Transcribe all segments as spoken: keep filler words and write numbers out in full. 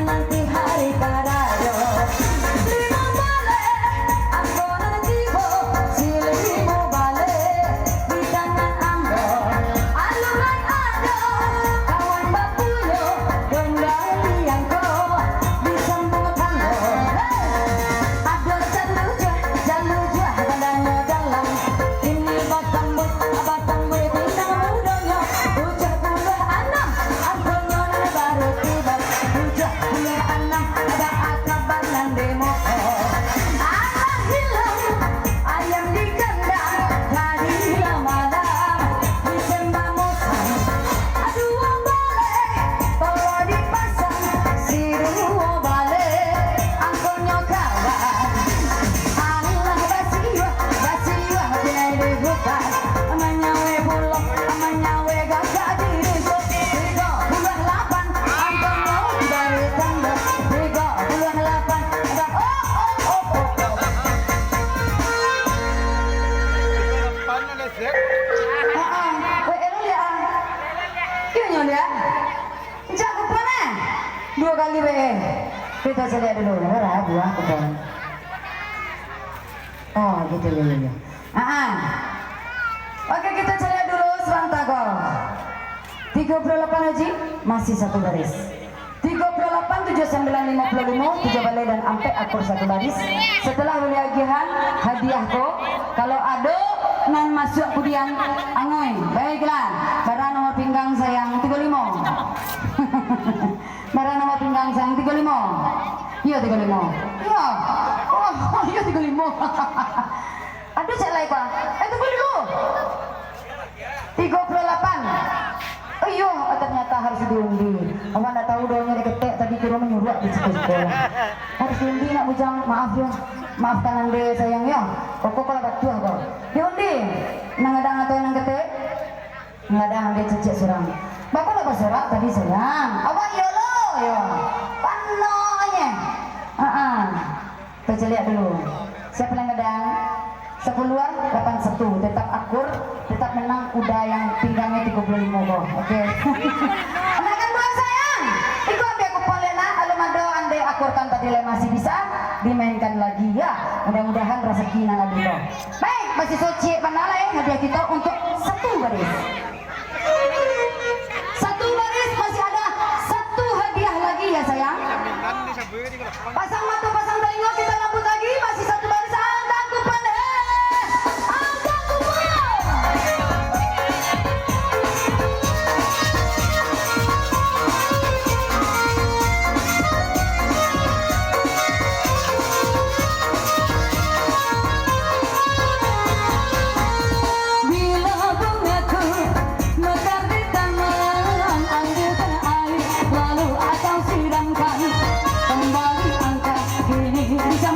Nanti hari karado, limo baleh, angko nan tibo, si limo baleh, di tangan ambo, alun lai ado, kawan bapunyo, dondang di angko, di sambuang tanggo. Hei! Ado jan lujuah, jan lujuah, badanyo dalam, ini batambuih, batambuih bintang mudonyo, tujuah puluah anam, angkonyo nan baru tibo. Tujuah puluah anam, ada kabar nan demo. Alah hilang ayam di kandang, tadi lah malam, di sembah musang. Duo baleh, tolong dipasang, si duo baleh, angkonyo kawan. Alah basiuah, basiuah, pinai di hutan, manyawe pulo, manyawe gagak di rinso. Tigo puluah lapan, angkonyo dari tangga. Tigo puluah lapan, ada, oh, oh, oh, oh, oh. Heeh. Weh, elu liak, ah. Iyo nyo liak. Encak kupon, eh. Duo kali, weh. Kito caliak dulu. Bara buah kupon? Oh, gitu, ya, ya, ya. Ah, ah. Oke, kita cari dulu sebentar, kok. Tigo puluah lapan, Haji, masih satu baris. Tigo puluah lapan, tujuah sambilan, limo puluah limo, tujuah baleh dan ampek akur satu baris. Setelah ulih agiahan hadiah ko, kalau ado nan masuak kudian, angoi. Baiklah, bara nomor pinggang sayang, tigo limo. Bara nomor pinggang sayang, tigo limo. Iyo, tigo limo. Iyo. Oh, iyo, tigo limo. Aduh, cek lai, Bang. Eh, tunggu dulu. Tigo puluah lapan. Oh, iyo, ternyata harus diundi. Awak ndak tahu doh, nyo diketek tadi, kiro manyuruak di siko-siko. Harus diundi, nak bujang. Maaf, yo. Maafkan ande, sayang, yo. Koko kalau batuah, kok. Diundi. Nan gadang atau nan ketek? Nan gadang ande cecek surang. Bako ndak basorak tadi, sayang? Awak iyo lo, yo. Panonye. Ha-ah. Tacaliak dulu. Siapa nan gadang? Sapuluah lapan satu, tetap akur, tetap menang, udah yang pinggangnyo tigo puluah limo ko. Oke. Anak ganduang sayang, iko ambiak kupon liak nak, alun ado, andai akurkan tadi lai masih bisa dimainkan lagi, ya. Mudah-mudahan rasaki nan ado ko. Baik, masih socik bana lai hadiah kito untuk satu baris. Satu baris masih ada satu hadiah lagi ya, sayang. Pasang mata, pasang telinga, kita lambut lagi. Masih satu baris, angkat kupon, eh. Angkat kupon. Bila bungaku mekar di taman, ambilkan air, lalu akang siramkan. Kembali angka, kini bisa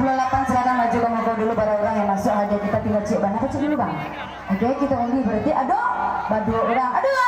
Lapan, silakan maju ka muko dulu, bara urang yang masuk hadiah kita, tinggal cek bana, cek dulu, Bang. Oke, kita undi, berarti ado baduo urang. Aduh,